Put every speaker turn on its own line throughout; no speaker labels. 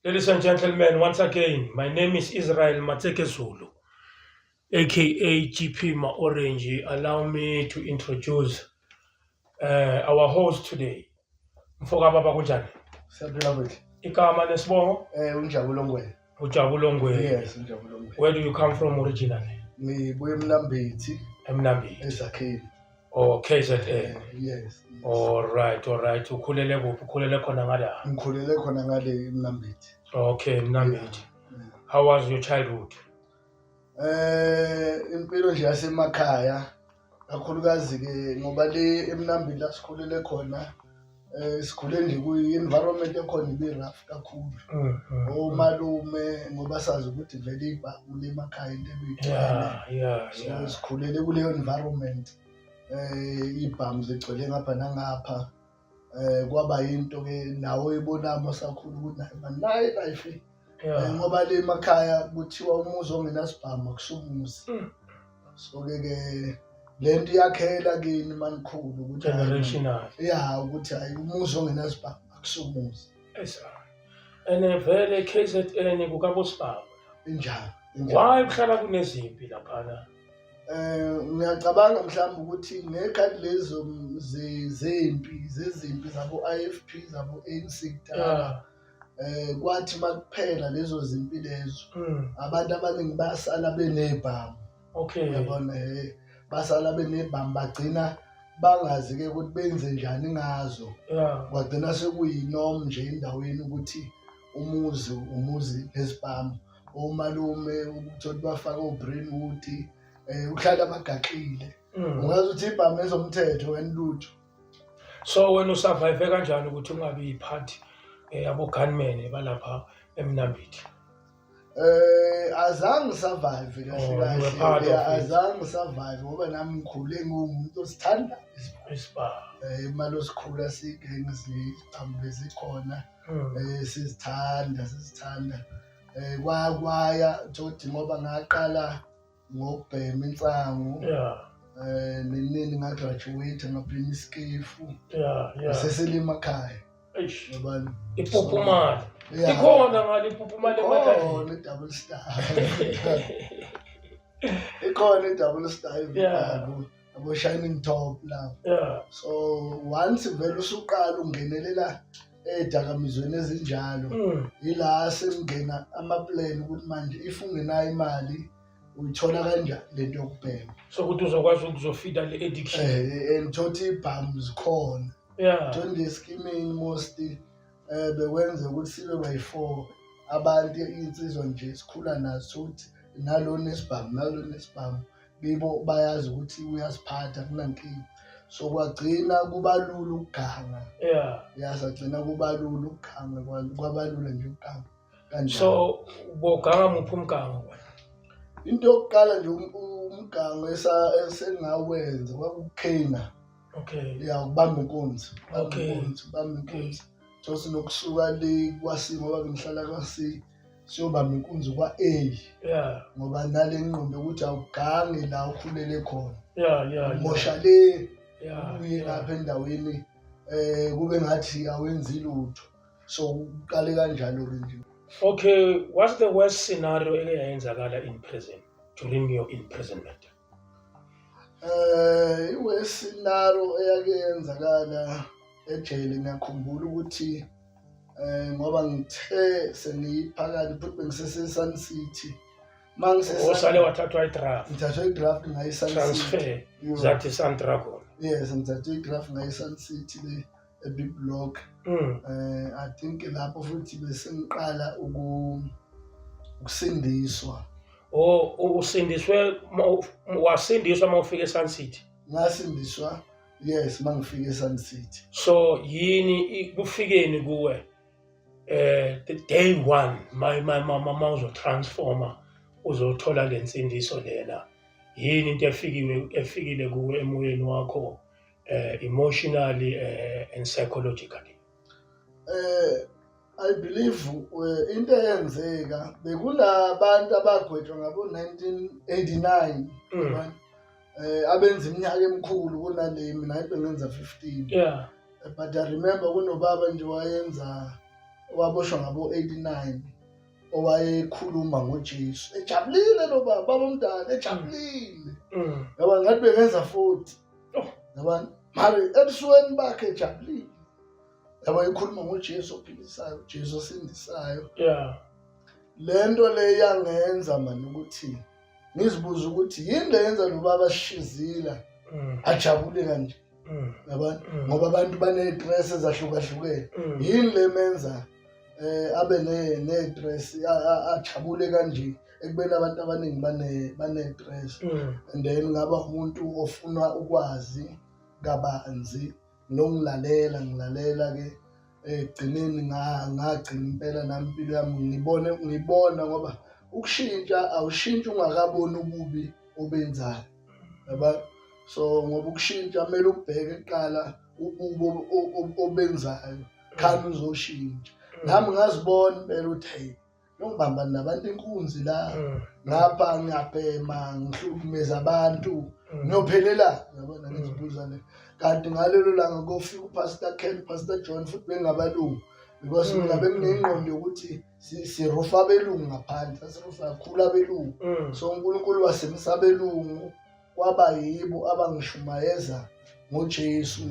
Ladies and gentlemen, once again, my name is Israel Mateke Zulu, aka GP Ma Orange. Allow me to introduce our host today. Mfoka baba, kunjani?
Siyaphila kuhle.
Igama nesibongo?
UNjabulo Ngwenya.
Ujabulo Ngwenya.
Yes, uNjabulo Ngwenya.
Where do you come from originally?
Ngibuye eMnambithi.
Emnambithi.
Ezakheni.
Oh, KZN.
Yes.
All right. Ukhulele kuphi? Ukhulele khona ngala?
Ngikhulele khona ngale eMnambithi.
Okay, Mnambithi.
Yeah.
How was your childhood?
Impilo nje yasemakhaya, kakhulukazi ke ngoba le eMnambithi la sikhulele khona, sikhule nje kuyi-environment ekhona ibe rough kakhulu. Omalume, ngoba sazi ukuthi vele ibhamu emakhaya into ebiyigcwele. So sikhulele kuleyo environment, ibhamu zigcwele ngapha nangapha. Kwaba yinto ke nawe oyibonamo masakhula ukuthi naye man naye life, ngoba le emakhaya kuthiwa umuzi ongenasibhamu akusumuzi. So ke lento iyakhela kini manikhulu ukuthi hayi,
Generational.
Ya, ukuthi hayi, umuzi ongenasibhamu akusumuzi.
Esa. And vele KZN kukabosibhamu.
Injalo, injalo.
Why kuhlala kunezimpi laphana?
Ngiyacabanga mhlawumbe ukuthi ngekhathi lezo zempi, zezimpi zabo IFP, zabo ANC kudala, kwathi makuphela lezo zimpi lezo, abantu abaningi basala benezibhamu. Uyabona, basala benezibhamu, bagcina bangazi ke ukuthi benze njani ngazo. Kwagcina sekuyinorm nje endaweni ukuthi umuzi umuzi nesibhamu. Omalume ukuthi bafake o-Brentwood, uhlala bagaxile. Ungazi ukuthi ibhamu ezomthetho wena lutho.
So wena usurvive kanjani ukuthi ungabi yipart yabo gunmen balapha eMnambithi?
Azange survive kahle.
Oh, you were
Kahle.
part of
Yeah,
it.
azange survive ngoba nami ngikhule ngiwumuntu osithanda
Isibhamu.
Imali osikhula siyigenge, zibhamu bezikhona. Sizithanda, sizithanda. Kwakwaya thothi ngoba ngaqala ngokubhema insangu. Nenini ngagraduate, ngabhema iskefu. Seselima ekhaya.
Eish.
Yabona.
Ipupumali.
Yeah.
Ikhona ngale ipupumali emadladleni.
Ikhona i-Double Star. Ikhona i-Double Star. Yabo Shining Top lapho. So once vele usuqala ungenelela ey'dakamizweni ezinjalo, ila sengena ama-plan ukuthi manje if ungenayo imali uyithola kanjani lento yokubhema.
So ukuthi uzokwazi ukuzofeeda le addiction.
And thothi ibhamu zikhona. John the scheming most bekwenza ukuthi sibe by-four abantu, iy'nsizwa nje sikhula nazo, ukuthi nalo nesibhamu, nalo nesibhamu, kibo bayazi ukuthi uyasiphatha, kunankinga. So kwagcina kuba lula ukuganga. Ya, sagcina kuba lula ukuganga, kwabalula nje ukuganga kanjalo.
So boganga muphi umgango wena?
Into yokuqala nje, umgango esengawenza kwakukhena. Ya, ukubamba inkunzi, ukubamba inkunzi, ukubamba inkunzi. So sinokusuka le kwa-C, ngoba bengihlala kwa-C, siyobamba inkunzi kwa-A. Ngoba nale ngqondo yokuthi awugangi la ukhulele khona. Mosha le, ubuye lapha endaweni, kube ngathi awenzi lutho. So uqale kanjalo ke nje.
Okay, what's the worst scenario eke yayenzakala in prison during your imprisonment?
I-worst scenario eyake yenzakala ejele, ngiyakhumbula ukuthi ngoba ngithe sengiyiphakathi futhi bengisese Sun City. Mangise
Osale wathathwa i-draft.
Ngithathwe i-draft ngayi Sun City.
Transfer. Zathi Sun Dragon.
Yes, ngithathwe i-draft ngayi Sun City le e-B block. I think lapho futhi bese ngiqala ukusindiswa.
Oh, usindiswe, wasindiswa mawufika eSun City.
Ngasindiswa. Yes, mangifika eSun City.
So yini kufikeni kuwe the day one my my mama uzotransforma, uzothola lensindiso lena, yini into efikile kuwe emoyeni wakho, emotionally and psychologically?
I believe into eyenzeka bekulabantu abagwetshwa ngabo 1989, abenza iminyaka emikhulu kunale mina bengenza 15. But I remember kunobaba nje wayenza, waboshwa ngabo 89, owayekhuluma ngoJesu ejabulile lo baba, baba omdala ejabulile. Yabona, ngathi bengenza 40.
Oh.
Yabona, mara ebusweni bakhe ejabulile, yabo, ekhuluma ngoJesu ophilisayo, uJesu osindisayo. Lento le yangenza mani ukuthi ngizibuze ukuthi yini le yenza lo baba shizila ajabule kanje, yabona, ngoba abantu bane-stress ezahlukahlukene. Yini le menza abe ne-stress, ajabule kanje ekubeni abantu abaningi bane-stress? And then ngaba umuntu ofuna ukwazi kabanzi nongilalela, ngilalela ke, ekugcineni ngagcina impela nami impilo yami ngibone, ngibona, ngoba ukushintsha awushintshi ungakaboni ububi obenzayo, yaba. So ngoba ukushintsha kumele ubheke kuqala ububi obenzayo khani uzoshintsha. Nami ngazibona impela ukuthi hey, ngibamba nabantu inkunzi la, ngapha ngiyabhema, ngihlukumeza abantu, ngiyophelela, yabona, ngizibuza le. Kanti ngalelo langa kofika uPastor Ken, Pastor John, futhi bengabalungu, because mina benginengqondo yokuthi sirufa abelungu ngaphandle, sasirufa kakhulu abelungu. So uNkulunkulu wasemisa abelungu, kwaba yibo abangishumayeza ngoJesu,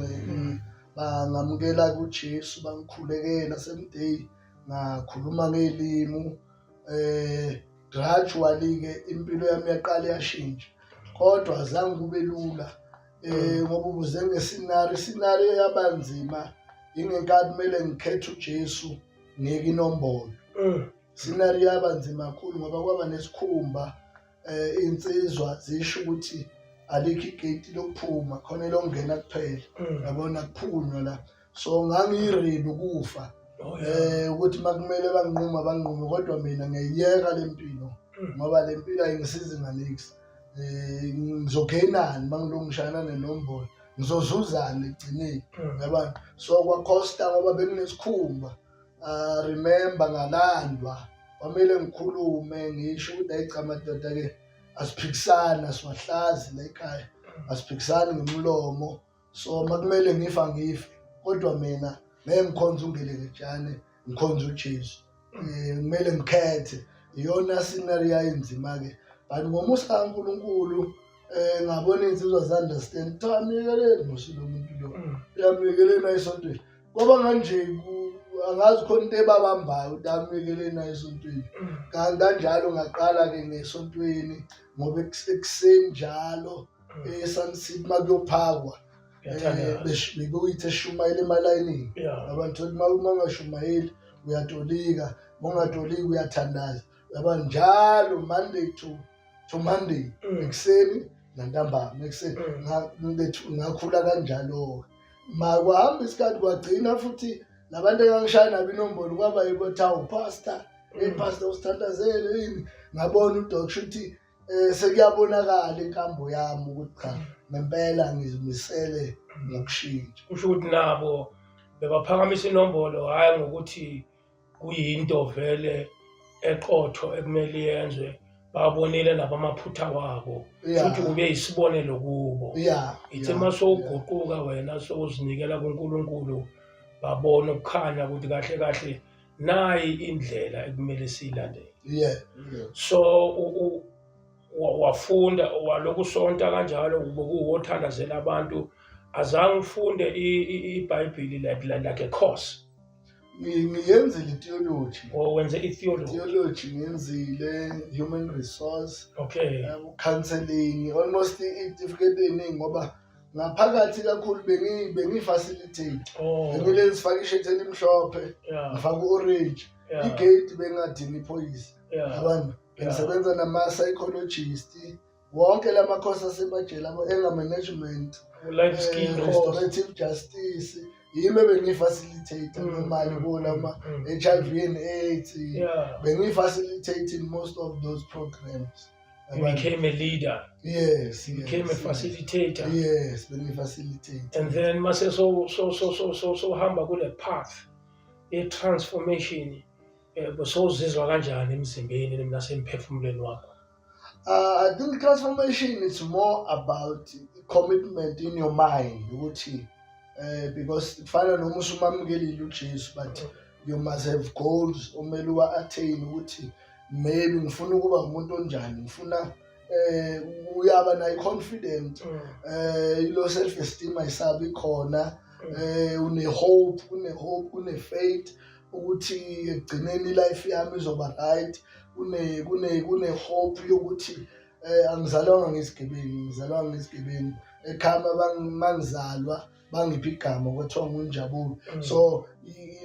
bangamukela kuJesu, bangikhulekela same day, ngakhuluma ngelimi. Gradually ke impilo yami yaqala yashintsha, kodwa azange kube lula, ngoba ubuze ngescenario. Scenario yabanzima ingenkathi kumele ngikhethe uJesu ngeke inombolo. Scenario yabanzima kakhulu ngoba kwaba nesikhumba, insizwa zisho ukuthi alikho igate lokuphuma khona, elokungena kuphela. Yabona, kuphunywa la, so ngangiready ukufa, ukuthi makumele banginquma banginqume, kodwa mina ngiyayiyeka lempilo, ngoba le mpilo ayingisizi nganix. Ngizogainani mangilungishana nenombolo? Ngizozuzani ekugcineni? Yabona, so kwakhosta ngoba benginesikhumba. Remember ngalandwa, kwamele ngikhulume, ngisho ukuthi hayi cha madoda ke, asiphikisani, asiwahlazi la ekhaya, asiphikisani ngomlomo, so makumele ngifa ngife, kodwa mina ngeke ngikhonze ungelekejane, ngikhonze uJesu. Kumele ngikhethe. Iyona scenario yayinzima ke, but ngomusa kaNkuluNkulu ngabona insizwa zi-understand, kuthiwa miyekeleni musi lo muntu lo, uyamiyekeleni ayisontweni. Kwaba kanje, angazi khona into ebabambayo ukuthi amiyekeleni ayisontweni. Kanjalo ngaqala-ke ngesontweni, ngoba ekuseni njalo eSun City makuyophakwa, bekuyithi eshumayela emalayinini. Abantu ukuthi uma ungashumayeli uyatolika, uma ungatoliki uyathandaza, yaba njalo Monday to Monday, ekuseni nantambama ekuseni. Ngakhula kanjalo-ke. Ma kwahamba isikhathi, kwagcina futhi labantu engangishaya nabo inombolo kwaba yibo ethi, "Hawu pastor, hey pastor, usithandazele yini?" Ngabona udoc ukuthi sekuyabonakala inkambo yami ukuthi cha, ngempela ngizimisele ngokushintsha.
Kusho ukuthi nabo bebaphakamisa inombolo hhayi ngokuthi kuyinto vele eqotho ekumele iyenzwe, babonile nabo amaphutha wabo, futhi ube yisibonelo kubo. Ithe uma sowuguquka wena, sowuzinikela kuNkulunkulu, babona ukukhanya ukuthi kahle kahle nayi indlela ekumele siyilandele. So wafunda, walokhu usonta kanjalo, bekuwothandazela abantu, azange ufunde iBhayibheli like a course?
Ngiyenzile i-theology.
Or wenze i-theology?
Theology ngiyenzile, human resource, counseling, almost iy'tifiketi ey'ningi, ngoba ngaphakathi kakhulu bengiyi-facilitate. Bengile ngifake ishethi elimhlophe, ngifake u-orange, igate bengadingi iphoyisa, abantu bengisebenza nama-psychologist, wonke lama-course asemajele, abo-anger management.
Life skill
restorative justice, yimi ebengiyi-facilitate normally kula ma-HIV and AIDS. Bengiyi-facilitate in most of those programs.
You became a leader.
Yes.
You became a facilitator.
Yes, bengiyi-facilitate.
And then mase so hamba kule path ye-transformation, bosowuzizwa kanjani emzimbeni nasemphefumulweni wakho?
I think transformation is more about commitment in your mind ukuthi because kufana noma usumamukelile uJesu, but you must have goals omele uwa-attain, ukuthi maybe ngifuna ukuba umuntu onjani, ngifuna uyaba nayo confident, ilo self esteem ayisabi khona, une hope, une hope, une faith ukuthi ekugcineni life yami izoba right, kune hope yokuthi angizalwanga ngesigebengu, ngizalwanga ngesigebengu ekhaya, mangizalwa bangipha igama kwathiwa nguNjabulo. So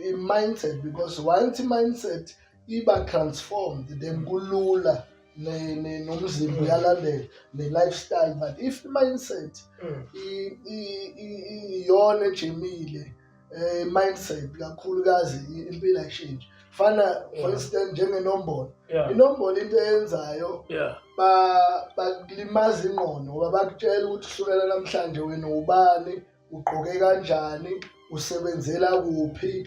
i-mindset, because once i-mindset iba transformed, then kulula nomzimba uyalandela ne-lifestyle, but if i-mindset iyona ejemile, mindset kakhulukazi, impilo ayishintshi. Fana for instance njengenombolo, inombolo into eyenzayo, bakulimaza ingqondo ngoba bakutshela ukuthi kusukela namhlanje wena ubani, ugqoke kanjani, usebenzela kuphi.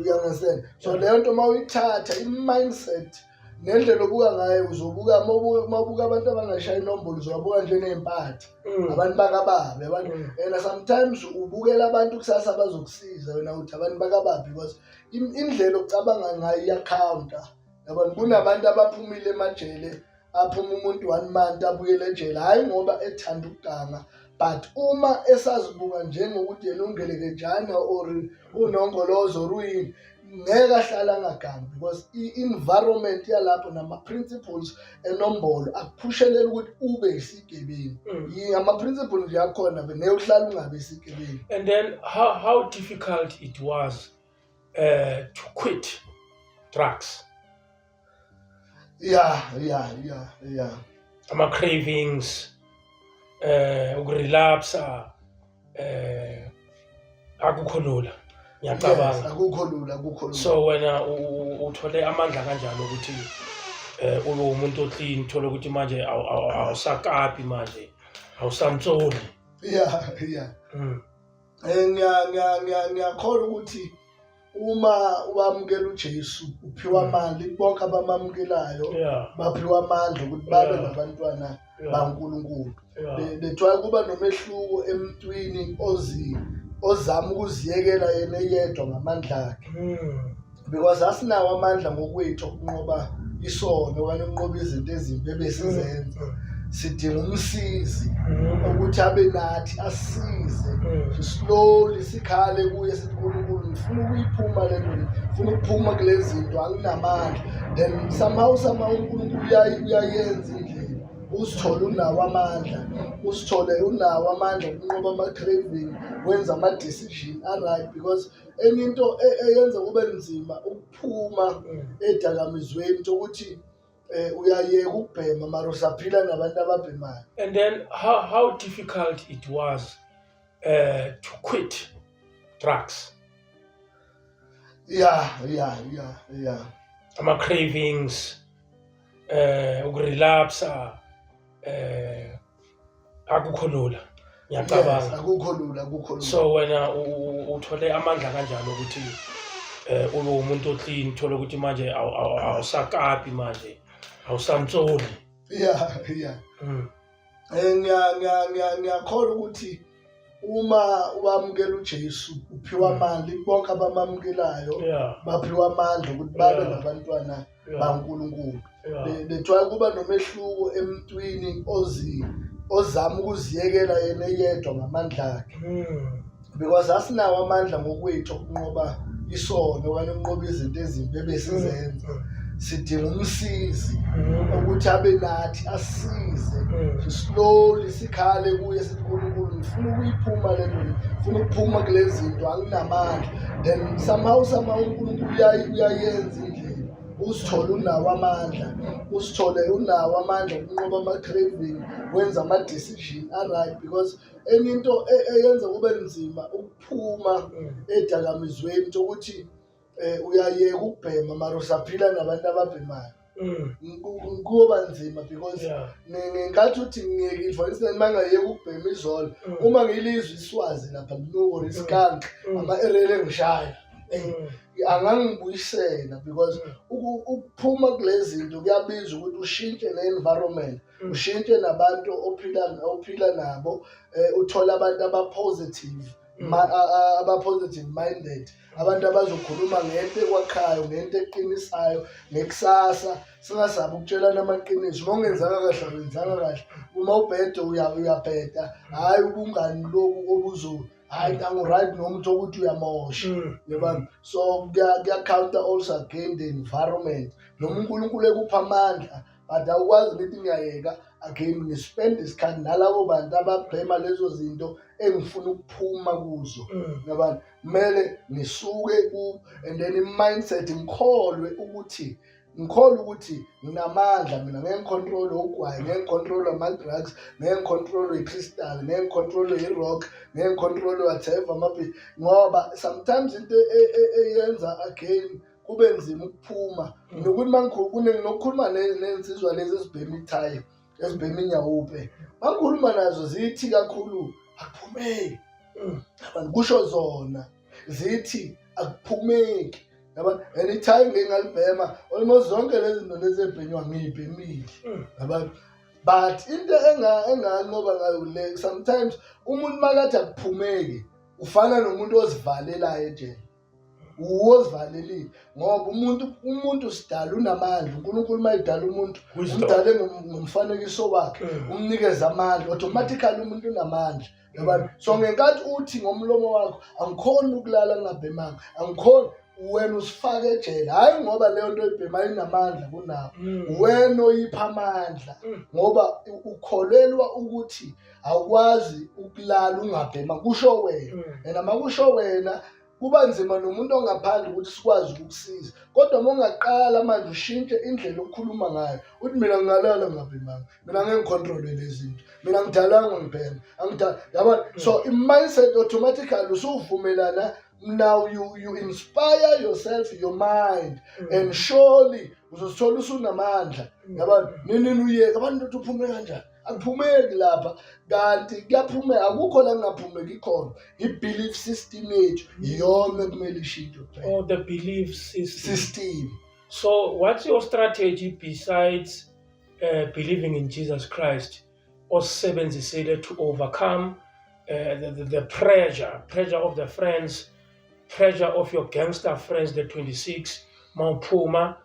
You understand? So leyo nto uma uyithatha i-mindset nendlela obuka ngayo, uzobuka uma ubuka abantu abangashaya inombolo, uzobabuka njengey'mpatha, abantu bakababi, abantu. And sometimes ubukela abantu kusasa bazokusiza, wena uthi abantu bakababi, because indlela ocabanga ngayo iyakhawunta, yabona. Kunabantu abaphumile emajele, aphuma umuntu one month abuyele ejele, hhayi ngoba ethanda ukuganga, but uma esazibuka njengokuthi yena ungelekejana or unongolozo or uyini, ngeke ahlale angagangi, because i-environment yalapho nama-principles enombolo akuphushelela ukuthi ube isigebengu. Ama-principles nje akhona, ngeke uhlale ungabe isigebengu.
And then how difficult it was to quit drugs?
Yeah.
Ama cravings, ukurelapsa, akukho lula.
Yes,
Ngiyacabanga.
Akukho lula, akukho lula.
So wena uthole amandla kanjani ukuthi ube umuntu oclean, uthole ukuthi manje awusakapi manje, awusantsoli?
Yeah. Ngiyakholwa ukuthi uma wamukela uJesu uphiwa amandla, bonke abamamukelayo baphiwa amandla ukuthi babe ngabantwana baNkulunkulu. Lethiwa kuba nomehluko emntwini ozama ukuziyekela yena eyedwa ngamandla akhe, because asinawo amandla ngokwethu okunqoba isono okanye ukunqoba izinto ezimbi ebesizenza. Sidinga umsizi ukuthi abe nathi, asisize slowly, sikhale kuye sithi, "Nkulunkulu, ngifuna ukuyiphuma le nto le, ngifuna ukuphuma kule zinto, anginamandla." Then somehow uNkulunkulu uyayenza indlela, usithole unawo amandla, usithole unawo amandla ukunqoba ama-craving, wenza ama-decision a-right, because enye into eyenza kube nzima ukuphuma edakamizweni into ukuthi uyayeka ukubhema mara usaphila nabantu ababhemayo.
And then how difficult it was to quit drugs?
Yeah.
Ama cravings, ukurelapsa, akukho lula.
Yes,
Ngiyacabanga.
Akukho lula, akukho lula.
So wena uthole amandla kanjani ukuthi ube umuntu oclean, uthole ukuthi manje awusakapi manje, awusantsoli?
Yeah. Ngiyakholwa ukuthi uma wamukela uJesu uphiwa amandla, bonke abamamukelayo baphiwa amandla ukuthi babe ngabantwana baNkulunkulu. Lethiwa kuba nomehluko emntwini ozama ukuziyekela yena eyedwa ngamandla akhe, because asinawo amandla ngokwethu okunqoba isono okanye ukunqoba izinto ezimbi ebesizenza. Sidinga umsizi ukuthi abe nathi, asisize slowly, sikhale kuye sithi, "Nkulunkulu, ngifuna ukuyiphuma le nto le, ngifuna ukuphuma kule zinto, anginamandla." Then somehow uNkulunkulu uyayenza indlela. Usithole unawo amandla, usithole unawo amandla ukunqoba ama-craving, wenza ama-decision a-right, because enye into eyenza kube nzima ukuphuma ey'dakamizweni ukuthi uyayeka ukubhema mara usaphila nabantu ababhemayo. Kuyoba nzima because ngenkathi uthi ngiyekile, for instance, uma ngayeka ukubhema izolo, uma ngilizwa iswazi lapha linuko or i-skunk, ama-erele engishaya angangibuyisela, because ukuphuma kule zinto kuyabiza ukuthi ushintshe ne-environment, ushintshe nabantu ophila nabo, uthole abantu aba-positive, aba-positive minded, abantu abazokhuluma ngento ekwakhayo, ngento eqinisayo, ngekusasa. Singasabi ukutshelana amaqiniso. Uma ungenzanga kahle, awenzanga kahle. Uma ubhede, uyabheda. Hhayi ubungani lobu obuzo, hhayi, angu-right nomuntu ukuthi uyamosha. Yabona, so kuya-counter also again the environment, noma uNkulunkulu ekupha amandla, but awukwazi ngithi ngiyayeka again ngi-spend isikhathi nalabo bantu ababhema lezo zinto engifuna ukuphuma kuzo. Yabona, kumele ngisuke ku and then i-mindset, ngikholwe ukuthi nginamandla mina, ngeke ngi-control ugwayi, ngeke ngi-control ama-drugs, ngeke ngi-control i-crystal, ngeke ngi-control i-rock, ngeke ngi-control whatever ngoba sometimes into eyenza again kube nzima ukuphuma nokuthi uma nokukhuluma ney'nsizwa lezi ezibhema ithayi, ezibhema inyawupe, mangikhuluma nazo zithi kakhulu akuphumeki. Abantu kusho zona zithi akuphumeki, yabona, and ithayi ngike ngalibhema, almost zonke lezi zinto lezi ebhenywa ngiyibhemile, yabona. But into enganqoba ngayo le, sometimes umuntu makathi akuphumeki ufana nomuntu ozivalelayo ejele, uwozivalelile, ngoba umuntu sidala unamandla. UNkulunkulu uma edala umuntu,
Wisdom.
umdale ngomfanekiso wakhe, umnikeza amandla. Automatically umuntu unamandla, yabona. So ngenkathi uthi ngomlomo wakho, "Angikhoni ukulala ngingabhemanga, angikhoni," wena usifake ejele. Hhayi ngoba leyo nto oyibhemayo inamandla kunawo, wena oyipha amandla, ngoba ukholelwa ukuthi awukwazi ukulala ungabhema, kusho wena. And uma kusho wena, kuba nzima nomuntu ongaphandle ukuthi sikwazi ukukusiza. Kodwa uma ungaqala manje ushintshe indlela okhuluma ngayo, uthi, "Mina ngingalala ngingabhemanga, mina ngeke ngi-control-e lezi zinto, mina ngidalanga ngibhema, angidala," yabona. So i-mindset automatically usuvumelana. Now you inspire yourself, your mind, and surely uzozithola usunamandla, yabona. Nini uyeka abantu ukuthi uphume kanjani? Akuphumeki lapha, kanti kuyaphumeka. Akukho la kungaphumeki khona. I-belief system yethu iyona ekumele ishintshwe kuphela.
Oh, the belief system.
System.
So, what's your strategy besides believing in Jesus Christ osebenzisile to overcome the pressure of the friends, pressure of your gangster friends, the 26, mawuphuma,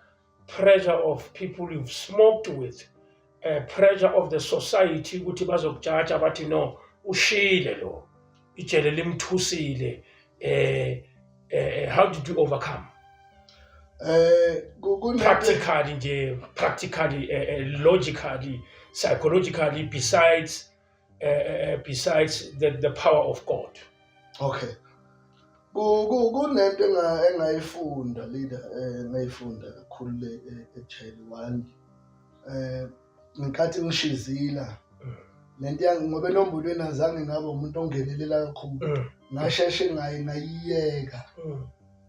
pressure of people you've smoked with, pressure of the society ukuthi bazokujaja bathi, "No, ushile lo, ijele limthusile." How did you overcome? Practically nje, practically, logically, psychologically, besides the power of God.
Okay, kunento engayifunda, leader, engayifunda kakhulu le ejele. One, ngenkathi ngishizila lento yangi, ngoba enombolweni azange ngabe umuntu ongenelela kakhulu, ngasheshe ngayi ngayiyeka,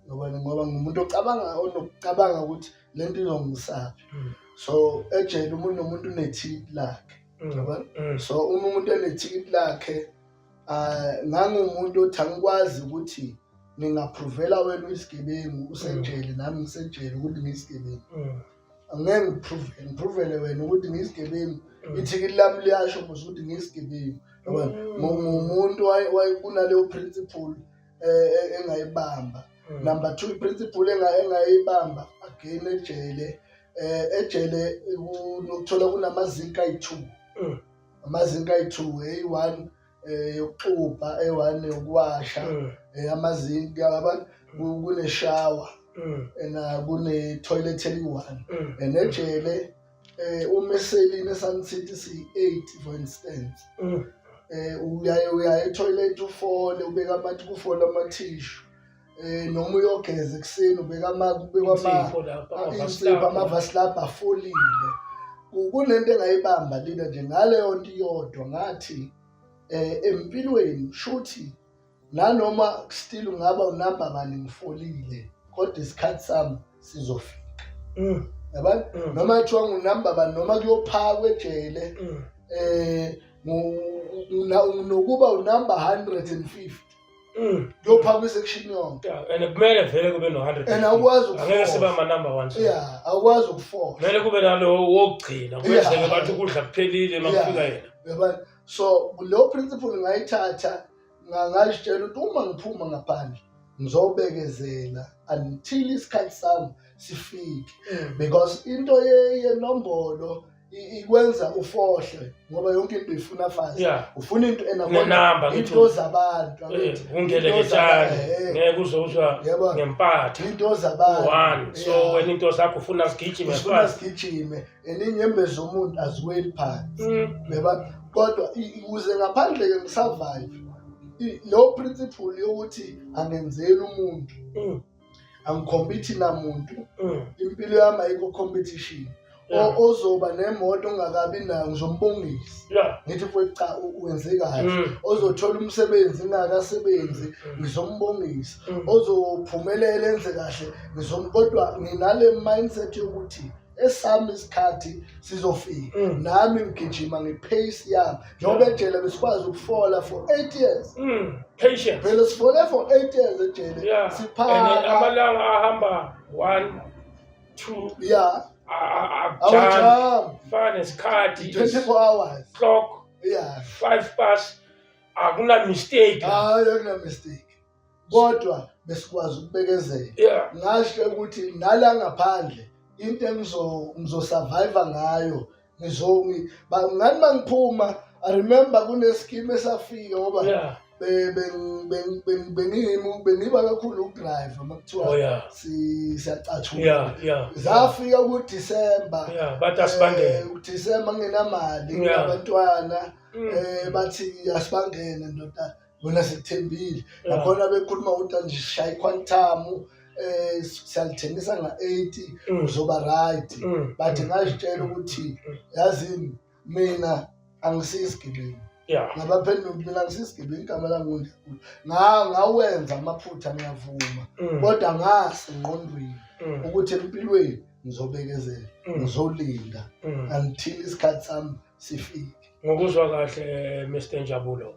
ngoba ngumuntu ocabanga, onokucabanga ukuthi lento izongisaphi. So ejele umuntu nomuntu unethikithi lakhe, yabona. So uma umuntu enethikithi lakhe, ngangumuntu othi angikwazi ukuthi nginga-prove-ela wena uyisigebengu usejele, nami ngisejele, ukuthi ngiyisigebengu. Angeke ngi-prove-ele wena ukuthi ngiyisigebengu. Ithikithi lami liyasho mos ukuthi ngiyisigebengu, yabona. Ngumuntu kunaleyo principle engayibamba. Number two, i-principle engayibamba again ejele, ejele ukuthola kunamazinki ayi-two. Amazinki ayi-two, eyi-one yokuxubha, eyi-one yokuwasha. Amazinki abantu, kune-shower and kune-toilet eliyi-one. And ejele, uma eselini eSun City siyi-8, for instance, uyaye etoilet, ufole, ubeka amathi, kufole amathishu. Noma uyogeza ekuseni ubeka ama kubekwa ama
Insipho lapha,
insipho, amavaslab afolile. Kunento engayibamba lina nje ngaleyo nto iyodwa, ngathi empilweni shuthi nanoma still ungaba unamba bani, ngifolile, kodwa isikhathi sami sizofika. Yabona? Noma kuthiwa ngunamba bani, noma kuyophakwa ejele, nokuba unamba 150, kuyophakwa isection yonke.
Yeah, and kumele vele kube no-100.
And awukwazi
Angeke
ukufola.
sibe ama-number one.
Yeah, awukwazi ukufola.
Kumele kube nalo wokugcina, kwenzeke bathi ukudla kuphelile uma kufika yena.
Yabona? So leyo principle ngayithatha, ngazitshela ukuthi uma ngiphuma ngaphandle ngizobekezela until isikhathi sami sifike, because into yenombolo ikwenza ufohle, ngoba yonke into ifuna fast. Ufuna into
Nenamba, ngithi
into zabantu, angithi?
Ungeleketshane,
Into
ngeke uzozwa
Yebo.
ngempatha
Into zabantu.
One so wena into zakho ufuna zigijime
Ufuna
fast.
sigijime, and inyembezi zomuntu aziweli phansi. Yeba, kodwa ukuze ngaphandle-ke ngisurvive, leyo principle yokuthi angenzeli umuntu, angicompete namuntu, impilo yami ayikho competition. Ozoba nemoto ongakabi nayo ngizombongisa, ngithi mfowethu cha, wenze kahle. Ozothola umsebenzi ngingakasebenzi, ngizombongisa. Ozophumelela enze kahle ngizom, kodwa nginale mindset yokuthi esami isikhathi sizofika. Nami ngigijima ngepace yami, njengoba ejele besikwazi ukufola for 8 years.
Patience.
Phela sifole for 8 years ejele.
And
Siphaka.
Amalanga ahamba 1, 2, akujami.
Awajami.
Fana nesikhathi.
24 hours.
Clock. 5 past, akuna mistake.
Hayi, akuna mistake, kodwa besikwazi ukubekezela. Ngasho ukuthi nala ngaphandle into engizo ngizosurvive ngayo, ngani mangiphuma, I remember kune scheme esafika ngoba bengiba kakhulu ukudrive makuthiwa siyacathula. Zafika ku-December.
Yeah, bathi asibangene.
December ngingenamali, nginabantwana, bathi asibangene ndoda, wena sikuthembile. Nakhona bekhuluma ukuthi nje sishaya iquantum, siyalithengisa nga-80, uzoba right. But ngazitshela ukuthi yazini, mina angisiyisigibeni. Ngabaphendula ukuthi mina angisiyisigibeni, igama lami nguNjabulo. Ngawenza amaphutha, ngiyavuma, kodwa ngasengqondweni ukuthi empilweni ngizobekezela, ngizolinda until isikhathi sami sifike.
Ngokuzwa kahle, Mr Njabulo,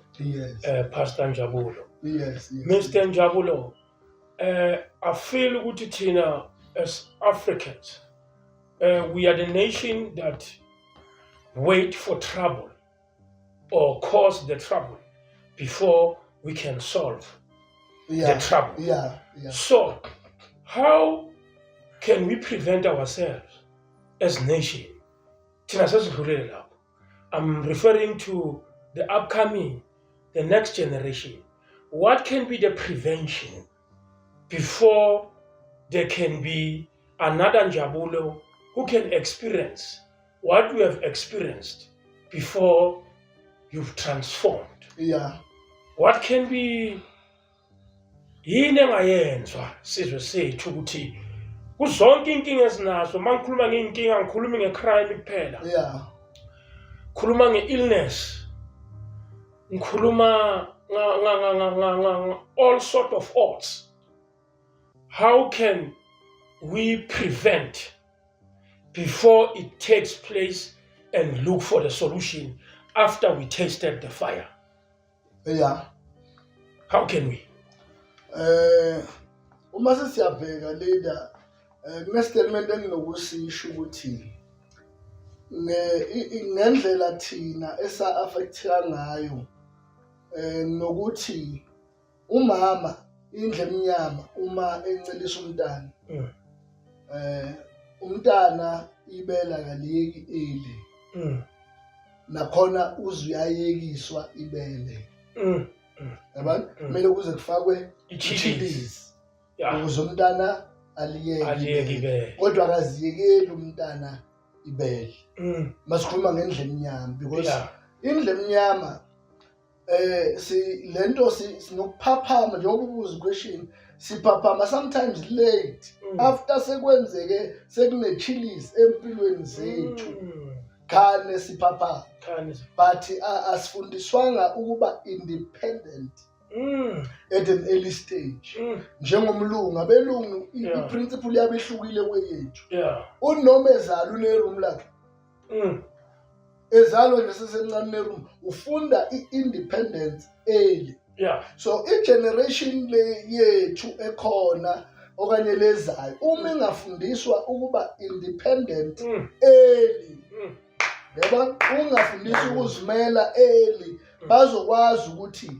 Pastor Njabulo,
Yes.
Mr Njabulo, I feel ukuthi thina as Africans, we are the nation that wait for trouble or cause the trouble before we can solve the trouble. So how can we prevent ourselves as nation? Thina sesidlulele lapho. I'm referring to the upcoming, the next generation. What can be the prevention before there can be another Njabulo who can experience what we have experienced before you've transformed? What can be, yini engayenzwa sizwe sethu ukuthi kuzonke inkinga ezinazo? Uma ngikhuluma ngey'nkinga, ngikhulumi nge-crime kuphela, khuluma nge-illness, ngikhuluma all sort of odds. How can we prevent before it takes place and look for the solution after we tasted the fire? How can we?
Uma sesiyabheka, leader, kune statement enginokusisho ukuthi ngendlela thina esa affecteka ngayo, nokuthi umama indle emnyama uma encelisa umntana, umntana ibela kaliyeki eli, nakhona uze uyayekiswa ibele, yabona? Kumele kuze kufakwe
i-chilies.
I-chilies ukuze umntana aliyeke
aliyeke
ibele.
Ibele.
Kodwa akaziyekeli umntana ibele masikhuluma ngendle emnyama, because indle emnyama, si lento sinokuphaphama njengoba ubuza question. Siphaphama sometimes late after sekwenzeke, sekune-chillies empilweni zethu, khane siphaphama.
Khani.
But asifundiswanga ukuba independent at an early stage njengomlungu. Abelungu, i-principle yabo ihlukile kweyethu. Unoma ezalwa une-room lakhe, ezalwa nje sesemncane une-room, ufunda i-independence early. So i-generation le yethu ekhona okanye lezayo, uma ingafundiswa ukuba independent early, yabo, ungafundiswa ukuzimela early, bazokwazi ukuthi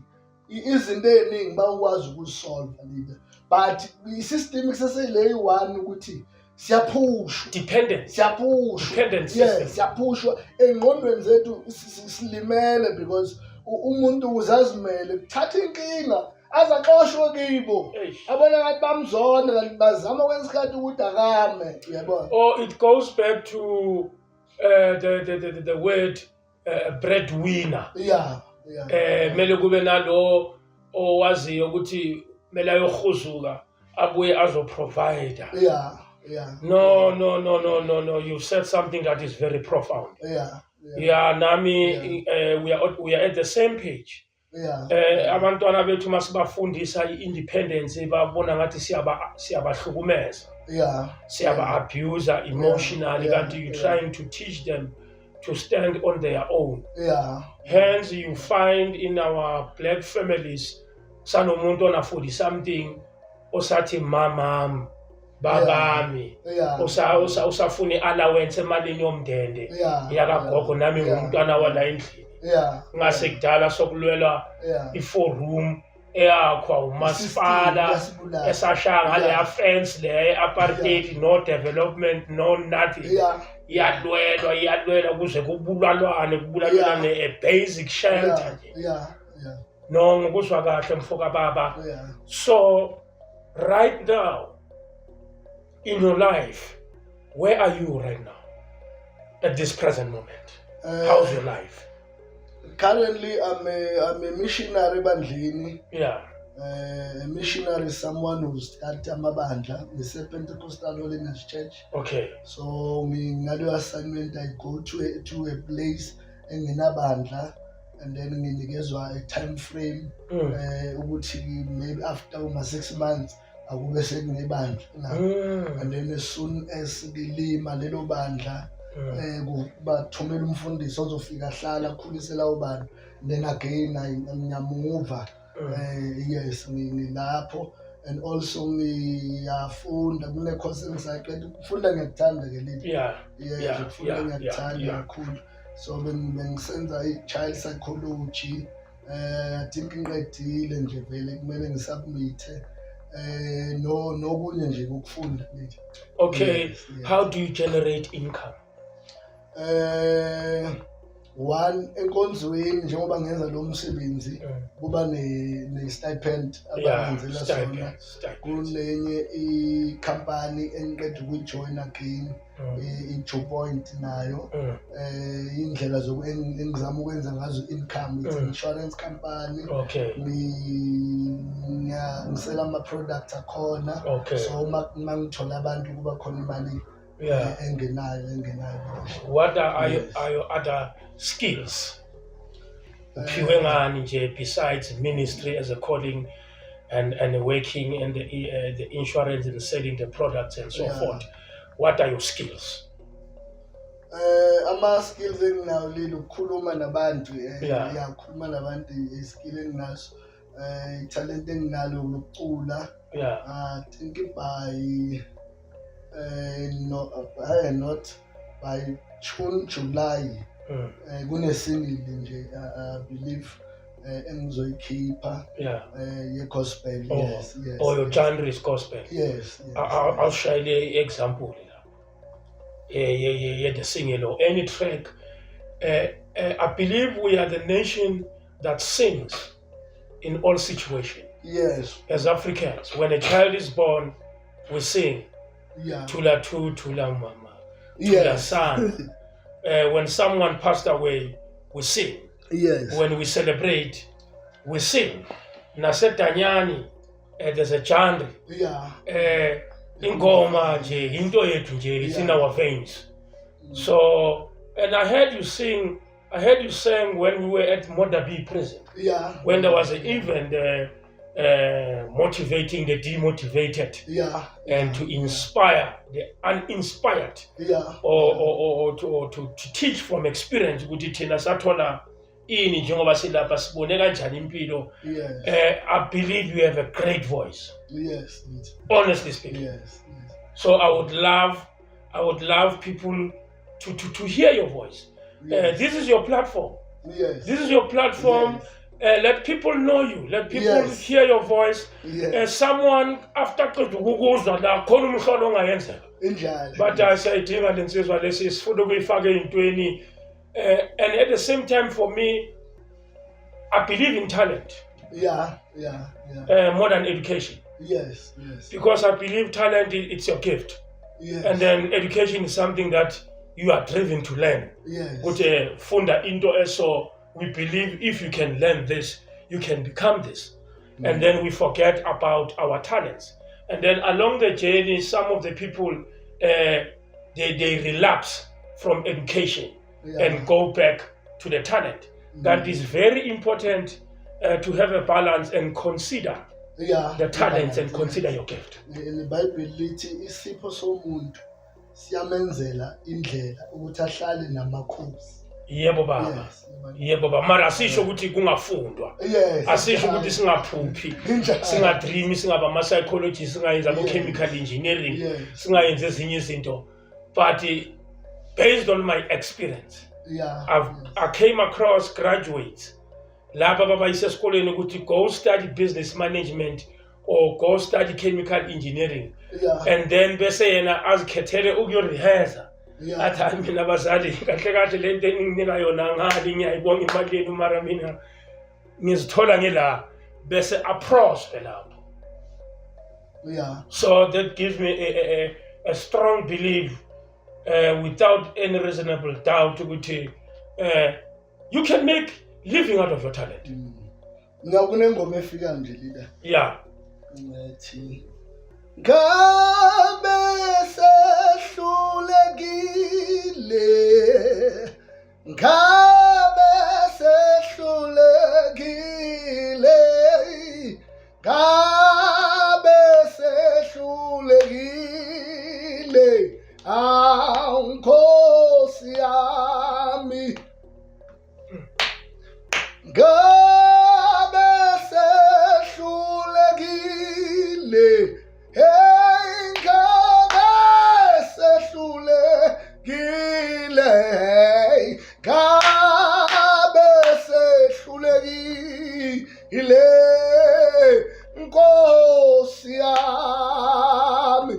izinto ey'ningi bakwazi ukuzisolve, leader. But i-system kusesele one ukuthi siyaphushwa.
Dependence.
Siyaphushwa.
Dependent system.
Siyaphushwa engqondweni zethu, silimele because umuntu ukuze azimele kuthatha inkinga aze axoshwe kibo.
Eish.
Abona ngathi bamzonda, kanti bazama kwenza isikhathi ukuthi akame, uyabona.
Or it goes back to the word breadwinner. Mele kube nalo owaziyo ukuthi mele ayohuzuka, abuye azoprovide. No, you've said something that is very profound. Yeah, nami we are at the same page. Abantwana bethu masibafundisa i-independence, babona ngathi siyabahlukumeza, siyaba abuse emotionally, kanti you trying to teach them to stand on their own. Hence you find in our black families sanomuntu ona 40 something osathi mamam, babami, usafuna i-allowance emalini yomndende yakagogo, nami ngumntwana wala endlini. Ngase kudala sokulwelwa i-four room eyakhwa umasipala
Iyasibulala.
esashaya ngaleya fence le apartheid, no development, no nothing. Iyalwelwa, iyalwelwa kuze kubulalwane, kubulalwane a basic shelter nje. No, ngikuzwa kahle, mfoka baba. So right now in your life, where are you right now at this present moment? How's your life?
Currently I'm a missionary ebandleni. A missionary is someone who start amabandla ngise-Pentecostal Holiness Church. So ngaleyo assignment I go to a place engenabandla and then nginikezwa a time frame ukuthi maybe after uma 6 months akube sekunebandla la. And then as soon as ngilima lelo bandla, bathumela umfundisi ozofika ahlala akhulise lawo bantu, then again ngiyamuva. Yes, ngilapho and also ngiyafunda, kune course engisaqeda ukufunda. Ngiyakuthanda ke leli. Yes, ukufunda ngiyakuthanda kakhulu. So bengisenza i-child psychology. I think ngiqedile nje vele, kumele ngisubmit no nokunye nje ukufunda nje. Yes.
How do you generate income?
One, enkonzweni, njengoba ngenza lo msebenzi, kuba ne stipend abangenzela sona.
Stipend, stipend.
Kunenye ikhampani engiqeda ukuyijoin again, i-Two Point nayo. Indlela zoku engizama ukwenza ngazo income, it's insurance company. Ngisela ama-products akhona. So uma ngithola abantu, kuba khona imali engenayo.
What are your,
Yes.
are your other skills? Uphiwe ngani nje besides ministry as a calling and working in the insurance and selling the products and so forth? What are your skills?
Ama skills enginawo leli ukukhuluma nabantu. Yeah, ukukhuluma nabantu i-skill enginaso. Talent enginalo lokucula. I think by no, not by June, July, kune single nje, I believe, engizoyikhipha ye gospel.
Oh,
Yes.
Or your genre is gospel?
Yes.
I'll share the example la. Yeah, the single or any track. I believe we are the nation that sings in all situations. As Africans, when a child is born, we sing. Tula tu, tula mama, tula son. When someone passed away, we sing. When we celebrate, we sing. Nasedanyani. There's a genre. Ingoma nje into yethu nje, it's in our veins. So, and I heard you sing, I heard you sang when we were at Modderbee prison. When there was an event motivating the demotivated and to inspire the uninspired or to teach from experience ukuthi thina sathola ini njengoba silapha, sibone kanjani impilo. I believe you have a great voice, honestly speaking. So I would love people to hear your voice. This is your platform. This is your platform. Let people know you, let people hear your voice. Someone after qeda ukukuzwa la, khona umhlolo ongayenzeka.
Injalo.
But siyayidinga le nsizwa lesi, sifuna ukuyifaka ey'ntweni. And at the same time, for me, I believe in talent more than education, because I believe talent, it's your gift, and then education is something that you are driven to learn, ukuthi funda into eso. We believe if you can learn this, you can become this, and then we forget about our talents, and then along the journey some of the people, they relapse from education and go back to the talent. That is very important, to have a balance and consider the talents and consider your gift.
LiBhayibheli lithi isipho somuntu siyamenzela indlela ukuthi ahlale namakhosi.
Yebo baba. Yebo baba, mara asisho ukuthi kungafundwa. Asisho ukuthi singaphuphi, singadreami, singaba ama-psychologist, singayenza abo-chemical engineering, singayenza ezinye izinto, but based on my experience, I came across graduates laba babayise esikoleni ukuthi go study business management or go study chemical engineering, and then bese yena azikhethele ukuyorehearsa, athi, "Hayi mina abazali, kahle kahle le nto eninginika yona ngali ngiyayibonga imali yenu, mara mina ngizithola ngila," bese aprosper lapho. So that gives me a strong belief, without any reasonable doubt, ukuthi you can make living out of your talent.
Nga kunengoma efika nje, leader. Ethi ngabe sehlulekile, ngabe sehlulekile, ngabe sehlulekile, awu Nkosi yami, ngabe sehlulekile, hey, ngabe sehlulekile, hey, ngabe sehlulekile, Nkosi yami.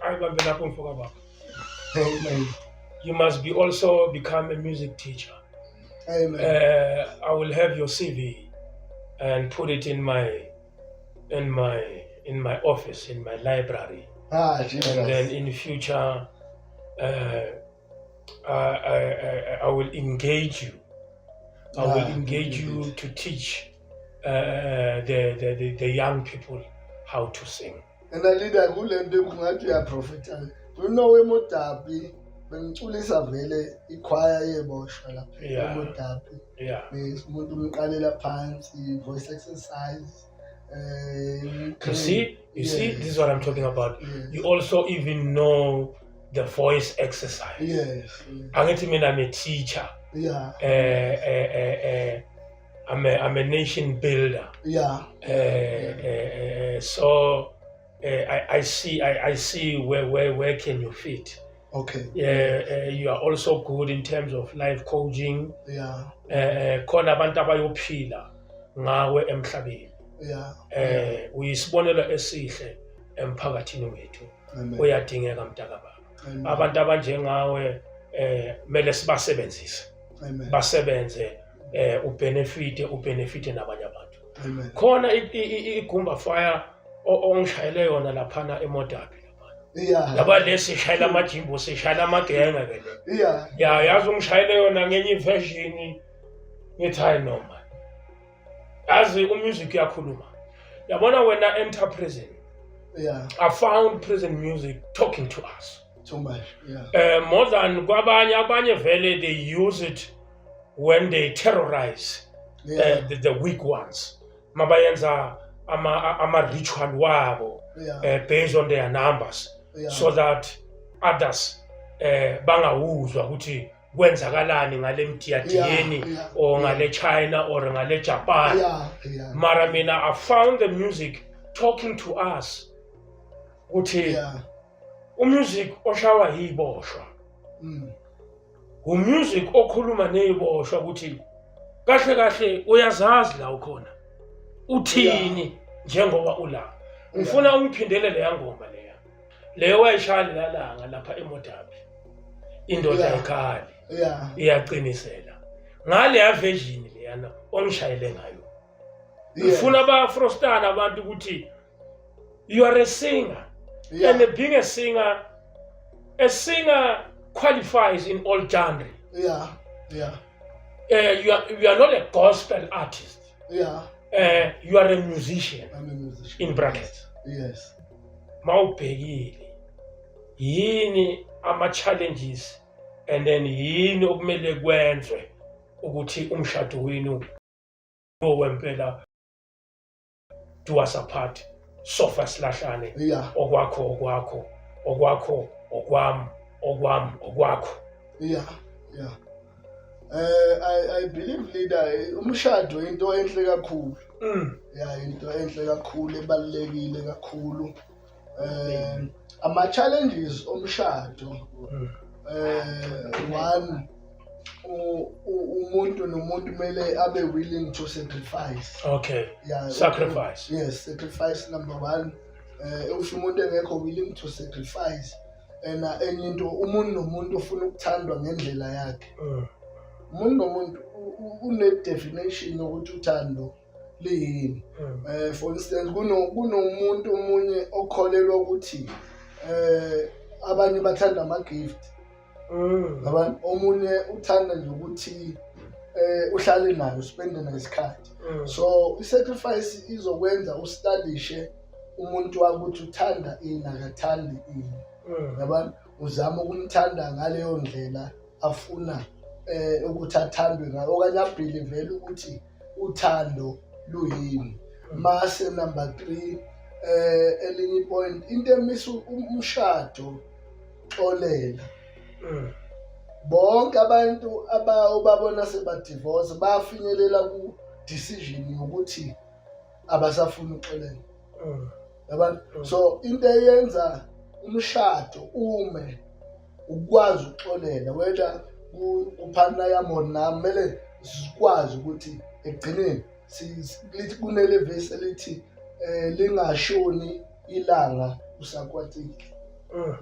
Ayibambe lapho, mfoka baba.
Amen.
You must be also become a music teacher.
Amen.
I will have your CV and put it in my office, in my library,
Ah, Jesus.
And then in future, I will engage you. I will engage you
good.
To teach the young people how to sing.
And leader, kule nto kungathi uyaprofetha. EModderbee bengiculisa vele ikhwaya yeboshwa lapha eModderbee. Umuntu umqalela phansi, voice exercise.
You see, this is what I'm talking about. You also even know the voice exercise. Angithi mina I'm a teacher. I'm a nation builder. So I see where can you fit. You are also good in terms of life coaching. Khona abantu abayophila ngawe emhlabeni. Uyisibonelo esihle emphakathini wethu.
Amen.
Uyadingeka, mntaka baba.
Amen.
Abantu abanjengawe mele sibasebenzise.
Amen.
Basebenze, ubenefite nabanye abantu.
Amen.
Khona igumba fire ongishayele yona laphana eModderbee laphana. Yaba lesishayela amajimbo, sishayela amagenge ke le. Ya, yazi ungishayele yona ngenye iversion, ngithi hayi no man. Yazi umusic uyakhuluma. Yabona, when I enter prison, I found prison music talking to us
Too much, yeah.
More than kwabanye. Abanye vele they use it when they terrorize the weak ones, mabayenza ama ritual wabo based on their numbers so that others bangawuzwa ukuthi kwenzakalani ngale mdiyadiyeni or ngale China or ngale Japan. Mara mina I found the music talking to us ukuthi umusic oshawa yiboshwa, umusic okhuluma neyiboshwa ukuthi kahle kahle uyazazi la ukhona uthini njengoba ula. Ngifuna ungiphindele leya ngoma leya, leyo wayishaya lalanga lapha eModabi, indoda ekhali iyaqinisela, ngaleya version leyana ongishayele ngayo. Ngifuna ba-frostana abantu ukuthi you are a singer and being a singer qualifies in all genre. You are not a gospel artist. You are a musician.
I'm a musician.
In brackets.
Yes.
Mawubhekile, yini ama challenges and then yini okumele kwenzwe ukuthi umshado wenu wempela do us apart, sofa silahlane, okwakho okwakho, okwakho okwami, okwami okwakho?
Yeah. I believe, leader, umshado into enhle kakhulu. Yeah, into enhle kakhulu, ebalulekile kakhulu. Ama challenges omshado, one, umuntu nomuntu kumele abe willing to sacrifice.
Sacrifice.
Yes, sacrifice number 1. If umuntu engekho willing to sacrifice, and enye into, umuntu nomuntu ufuna ukuthandwa ngendlela yakhe. Umuntu nomuntu une definition yokuthi uthando liyini. For instance, kunomuntu omunye okholelwa ukuthi abanye bathanda ama gift. Abantu omunye uthanda nje ukuthi uhlale naye, uspende naye isikhathi. So i-sacrifice izokwenza ustadishe umuntu wakho ukuthi uthanda ini, akathandi ini. Yabona, uzama ukumthanda ngaleyo ndlela afuna ukuthi athandwe ngayo, okanye abelieve ukuthi uthando luyini. Mase number 3, elinye point, into emisa umshado, xolela. Bonke abantu abawubabona seba divorce bafinyelela ku decision yokuthi abasafuni ukuxolela. Yabona? So into eyenza umshado ume ukwazi ukuxolela, whether kupartner yami or nami, kumele sikwazi ukuthi ekugcineni lithi kunele verse elithi lingashoni ilanga usakwatile.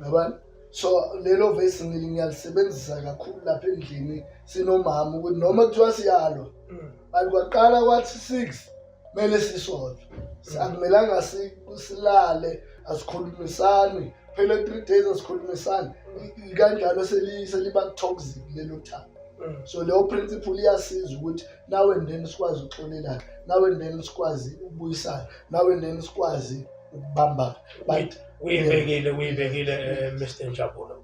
Yabona? So lelo verse ngiyalisebenzisa kakhulu lapha endlini sinomama, ukuthi noma kuthiwa siyalwa, but kwaqala kwathi 6 kumele sisolve, akumelanga silale asikhulumisani, phela 3 days asikhulumisani. Kanjalo seliba toxic lelo thando. So leyo principle iyasiza ukuthi now and then sikwazi ukuxolelana, now and then sikwazi ukubuyisana, now and then sikwazi ukubambana, but
Uyibekile, uyibekile, Mr Njabulo.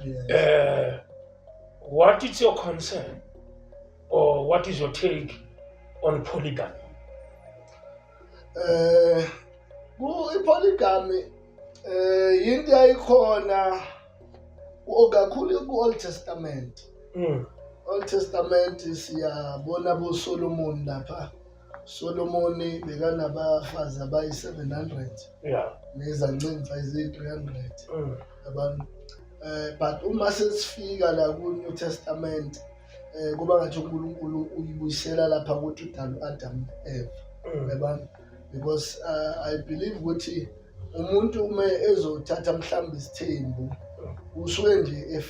Yes.
What is your concern or what is your take on polygamy?
Ku ipolygamy into ayikhona kakhulu ku Old Testament. Old Testament siyabona bo Solomon lapha. Solomon bekanabafazi abayi 700 nezancimfa eziyi-300. Yabona, but uma sesifika la ku New Testament, kuba ngathi uNkulunkulu uyibuyisela lapha ukuthi udala uAdam no-Eva. Yabona, because I believe ukuthi umuntu uma ezothatha mhlawumbe isithembu, usuke nje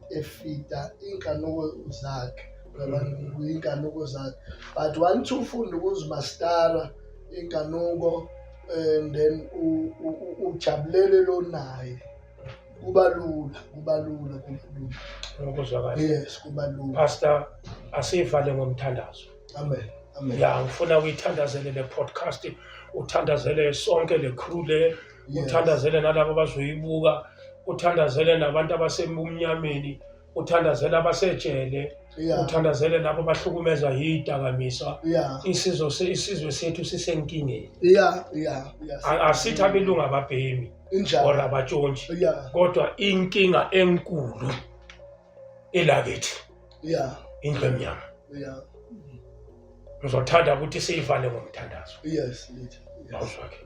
efita inkanuko zakhe, yabona, inkanuko zakhe. But once ufunda ukuzimastara inkanuko and then ujabulele lo naye, kuba lula, kuba lula, kuba lula.
Ngokuzwakala.
Yes, kuba lula.
Pastor, asivale ngomthandazo.
Amen. Amen.
Ya, ngifuna uyithandazele le podcast, uthandazele sonke le crew le,
Yes.
uthandazele nalabo abazoyibuka, uthandazele nabantu abasebumnyameni, uthandazele abasejele, uthandazele labo abahlukumezwa yidakamizwa. Isizwe sethu sisenkingeni. Asithi abelungu ababhemi
Injalo.
or abatshontshi, kodwa inkinga enkulu elakithi indlu emnyama. Ngizothanda ukuthi siyivale ngomthandazo.
Yes, leader. Yes.
Awuzwakhe.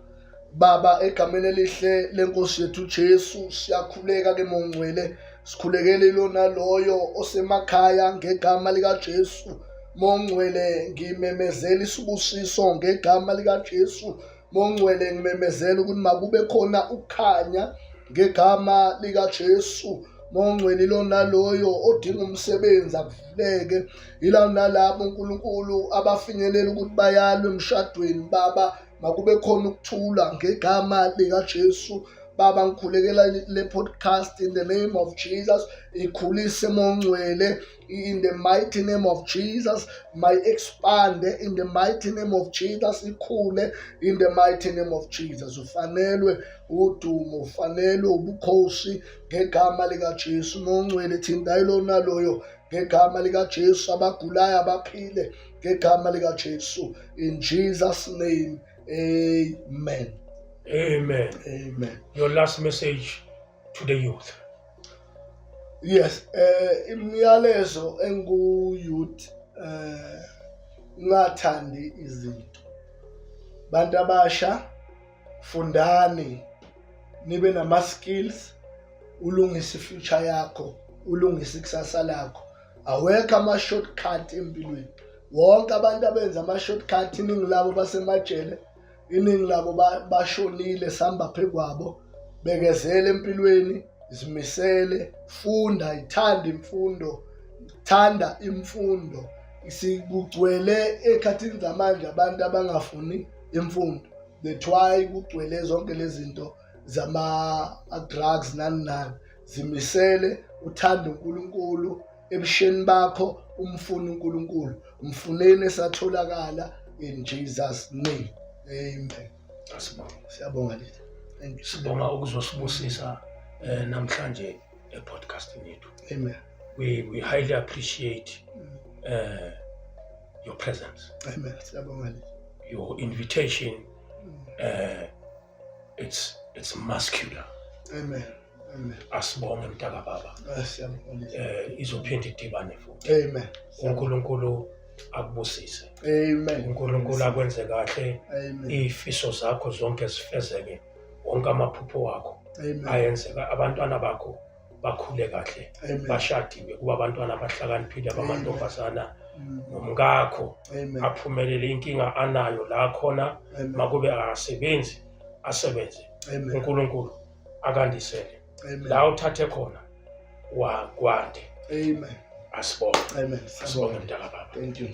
Baba, egameni elihle lenkosi yethu Jesu, siyakhuleka ke mongcwele, sikhulekele lona loyo osemakhaya ngegama lika Jesu. Mongcwele, ngimemezela isibusiso ngegama lika Jesu. Mongcwele, ngimemezela ukuthi makube khona ukukhanya ngegama lika Jesu. Mongcwele, lona loyo odinga umsebenzi akuvuleke. Yila nalabo uNkulunkulu abafinyelela ukuthi bayalwe emshadweni, Baba, makube khona ukuthula ngegama lika Jesu. Baba, ngikhulekela le podcast in the name of Jesus. Ikhulise mongcwele in the mighty name of Jesus. May expand in the mighty name of Jesus. Ikhule in the mighty name of Jesus. Ufanelwe udumo, ufanelwe ubukhosi ngegama lika Jesu. Mongcwele, thinta ilona loyo ngegama lika Jesu. Abagulayo abaphile ngegama lika Jesu. In Jesus name, amen.
Amen.
Amen.
Your last message to the youth.
Yes, imiyalezo engu youth, ungathandi izinto. Bantu abasha, fundani, nibe nama skills, ulungise future yakho, ulungise ikusasa lakho. Awekho ama shortcut empilweni. Wonke abantu abenza ama shortcut, iningi labo basemajele, iningi labo bashonile, sihamba phekwabo. Bekezela empilweni, zimisele, funda, ithanda imfundo, thanda imfundo. Sikugcwele ekhathini zamanje abantu abangafuni imfundo. That's why kugcwele zonke lezi zinto zama drugs nani nani. Zimisele, uthande uNkulunkulu ebusheni bakho, umfune uNkulunkulu, umfuneni esatholakala in Jesus name. Amen.
Asibonge.
Siyabonga leader. Thank you.
Sibonga ukuzosibusisa namhlanje e-podcastini yethu.
Amen.
We highly appreciate your presence.
Amen. Siyabonga leader.
Your invitation, it's muscular.
Amen. Amen.
Asibonge mntaka baba.
Siyabonga leader.
Izophinda idibane futhi.
Amen.
uNkulunkulu akubusise.
Amen.
uNkulunkulu akwenze kahle.
Amen.
Izifiso zakho zonke zifezeke. Wonke amaphupho wakho
Amen.
ayenzeka. Abantwana bakho bakhule kahle.
Amen.
Bashadiwe kuba abantwana abahlakaniphile abamantombazana nomkakho
Amen.
aphumelele inkinga anayo la khona.
Amen.
Makube akasebenzi, asebenze.
Amen.
uNkulunkulu akandisele.
Amen.
La uthathe khona wakwande.
Amen.
Asibonge.
Amen.
Asibonge mntaka baba.
Thank you.